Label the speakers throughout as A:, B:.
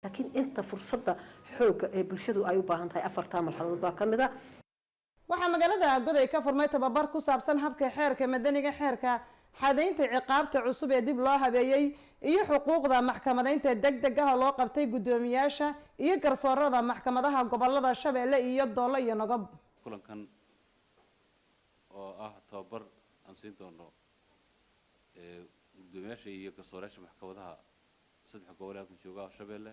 A: Laakiin inta fursadda xoogga ee bulshadu ay u baahan tahay, afartaa marxaladood baa ka mid a.
B: Waxaa magaalada Goday ka furmay tababar ku saabsan habka xeerka madaniga, xeerka xadaynta ciqaabta cusub ee dib loo habeeyey iyo xuquuqda maxkamadeynta deg deg ah oo loo qabtay guddoomiyaasha iyo garsoorada maxkamadaha gobolada Shabeelle iyo Doollo iyo Nogob.
C: Kulankan oo ah tababar aan siin doono guddoomiyaasha iyo garsoorayaasha maxkamadaha saddex gobol ee halkan jooga, Shabeelle,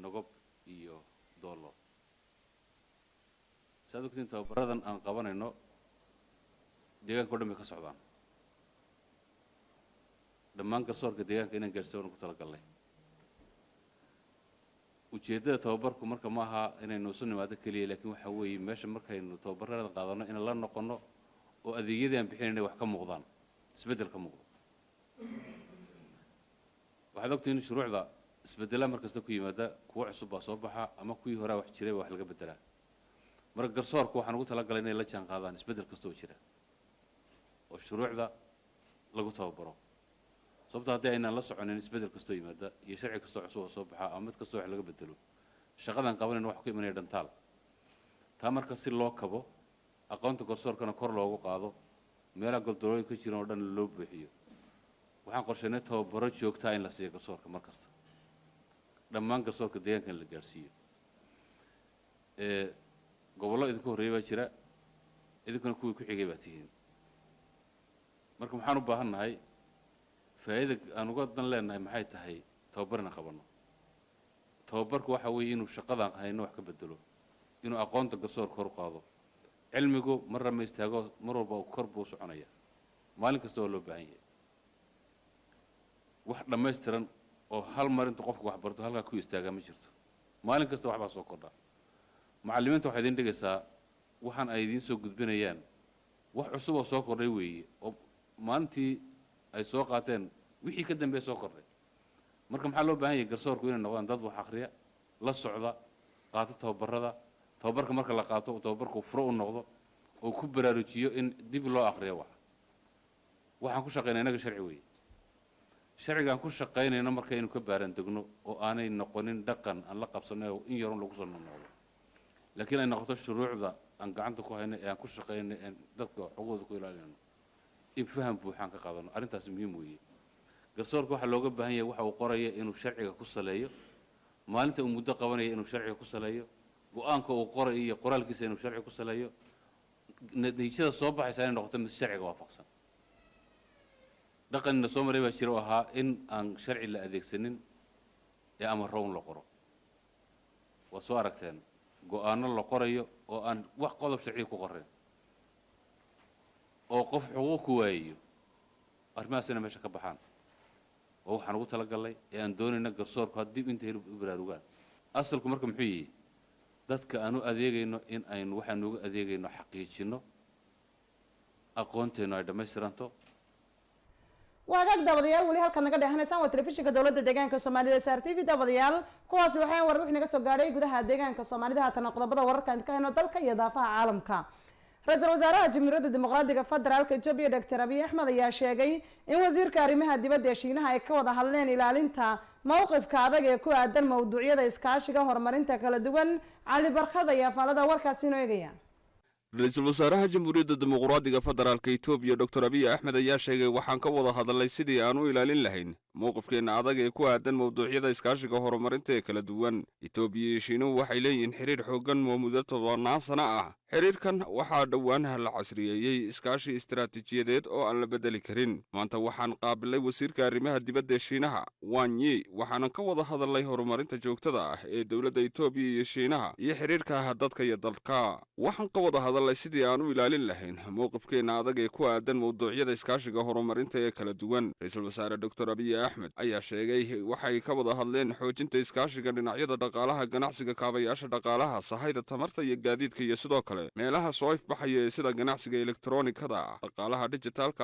C: Nogob iyo Doollo. Saad ogtiin, tababaradan aan qabanayno deegaanka o dhan bay ka socdaan. Dhammaan garsoorka deegaanka inaan gaarsiiyo waan ku talagalnay. Ujeeddada tababarku marka ma aha inaynu isu nimaado keliya, laakiin waxa weeye meesha markaynu tababarada qaadano inaan la noqono oo adeegyadii aan bixinayna wax ka muuqdaan, isbeddel ka muuqdo. Waxaad ogtihiin shuruucda isbeddelaa mar kasta ku yimaada, kuwo cusub baa soo baxa ama kuwii horaa wax jiray baa wax laga beddelaa. Marka garsoorku waxaan ugu talagalay inay la jaan qaadaan isbeddel kasta oo jira oo shuruucda lagu tababaro, sababto haddii aynaan la soconin isbeddel kastoo yimaada iyo sharci kastoo cusub oo soo baxa ama mid kastoo wax laga bedelo, shaqadan qabanayna wax ku imanaya dhantaal. Taa marka si loo kabo, aqoonta garsoorkana kor loogu qaado, meelaha goldolooyin ka jiran oo dhan loo buuxiyo, waxaan qorshaynay tababaro joogtaa in la siiyo garsoorka mar kasta, dhammaan garsoorka deegaanka in la gaadhsiiyo. Gobollo idinku horreeyay baa jira, idinkuna kuwii ku xigay baa tihiin. Marka maxaan u baahan nahay, faa'iida aan uga dan leenahay maxay tahay tababar inaan qabanno? Tababarku waxa weeye inuu shaqadaan hayno wax ka bedelo, inuu aqoonta garsoorka kor u qaado. Cilmigu marna ma istaago, mar walba kor buu u soconaya, maalin kasta waa loo baahan yahay. Wax dhammaystiran oo hal mar intuu qofku wax barto halkaa ku istaagaa ma jirto. Maalin kasta waxbaa soo kordha. Macallimiinta waxay idiin dhigaysaa, waxaan ay idiin soo gudbinayaan wax cusub oo soo kordhay weeye, oo maalintii ay soo qaateen wixii ka dambeeya soo kordhay. Marka maxaa loo baahan yahay? Garsoorku inay noqdaan dad wax akhriya, la socda, qaato tababarada. Tababarka marka la qaato, tababarku furo u noqdo oo ku baraarujiyo in dib loo akhriyo. Wax waxaan ku shaqaynaa innaga sharci weeye. Sharcigaan ku shaqaynayno marka inuu ka baaran degno oo aanay noqonin dhaqan aan la qabsanay oo in yarun lagu soo noqnoqdo, laakiin ay noqoto shuruucda aan gacanta ku hayno ee aan ku shaqaynay ee dadka xuquuqdooda ku ilaalinayno in faham buuxaan ka qaadano. Arrintaasi muhiim weeye. Garsoorka waxaa looga baahan yahay waxa uu qoraya inuu sharciga ku saleeyo, maalinta uu muddo qabanaya inuu sharciga ku saleeyo, go-aanka uu qorayo iyo qoraalkiisa inuu sharciga ku saleeyo, natiijada soo baxaysa inay noqoto mid sharciga waafaqsan. Dhaqanina soo maray baa jira oo ahaa in aan sharci la adeegsanin ee amaro un la qoro. Waad soo aragteen go-aano la qorayo oo aan wax qodob sharciga ku qorayn oo qof xuquuq ku waayayo. Arrimahaas inay meesha ka baxaan oo waxaan ugu talagalnay ee aan doonayna garsoorku haddii intay u baraarugaan. Asalku marka muxuu yihi? Dadka aan u adeegayno in aynu waxaanu uga adeegayno xaqiijinno, aqoonteennu ay dhammaystiranto.
B: Waa hagaag, daawadayaal, weli halkaad naga dheehanaysaan waa telefishinka dowladda deegaanka Soomaalida, S R TV. Daawadayaal, kuwaasi waxaan war wixii naga soo gaadhay gudaha deegaanka Soomaalida. Haatana qodobada wararka aan ka hayno dalka iyo daafaha caalamka. Ra-iisul wasaaraha Jamhuuriyadda Dimuqraadiga Federaalka Etoobiya, Doctor Abiy Axmed, ayaa sheegay in wasiirka arrimaha dibadda ee Shiinaha ay ka wada hadleen ilaalinta mowqifka adag ee ku aadan mawduucyada iskaashiga horumarinta kala duwan. Cali Barkhad ayaa faalada warkaasi inoo eegaya.
D: Ra-iisul wasaaraha Jamhuuriyadda Dimuqraadiga Federaalka Etoobiya, Doctor Abiy Axmed, ayaa sheegay: "Waxaan ka wada hadalnay sidii aan u ilaalin lahayn mowqifkeenna adag ee ku aadan mawduucyada iskaashiga horumarinta ee kala duwan. Etoobiya iyo Shiinuhu waxay leeyihiin xiriir xooggan oo muddo 10-naan sano ah. Xiriirkan waxaa dhowaan la casriyeeyey iskaashi istaraatiijiyadeed oo aan la beddeli karin. Maanta waxaan qaabilay wasiirka arrimaha dibadda ee Shiinaha, Wang Yi, waxaanan ka wada hadalnay horumarinta joogtada ah ee dowladda Etoobiya iyo Shiinaha iyo xiriirka dadka iyo dalka. Waxaan ka wada hadalnay sidii aan u ilaalin lahayn mowqifkeenna adag ee ku aadan mawduucyada iskaashiga horumarinta ee kala duwan." Ra-iisul wasaare Doctor Abiy Axmed ayaa sheegay waxay ka wada hadleen xoojinta iskaashiga dhinacyada dhaqaalaha, ganacsiga, kaabayaasha dhaqaalaha, sahayda tamarta iyo gaadiidka, iyo sidoo kale meelaha soo ifbaxaya ee sida ganacsiga elektronikada, dhaqaalaha dijitaalka.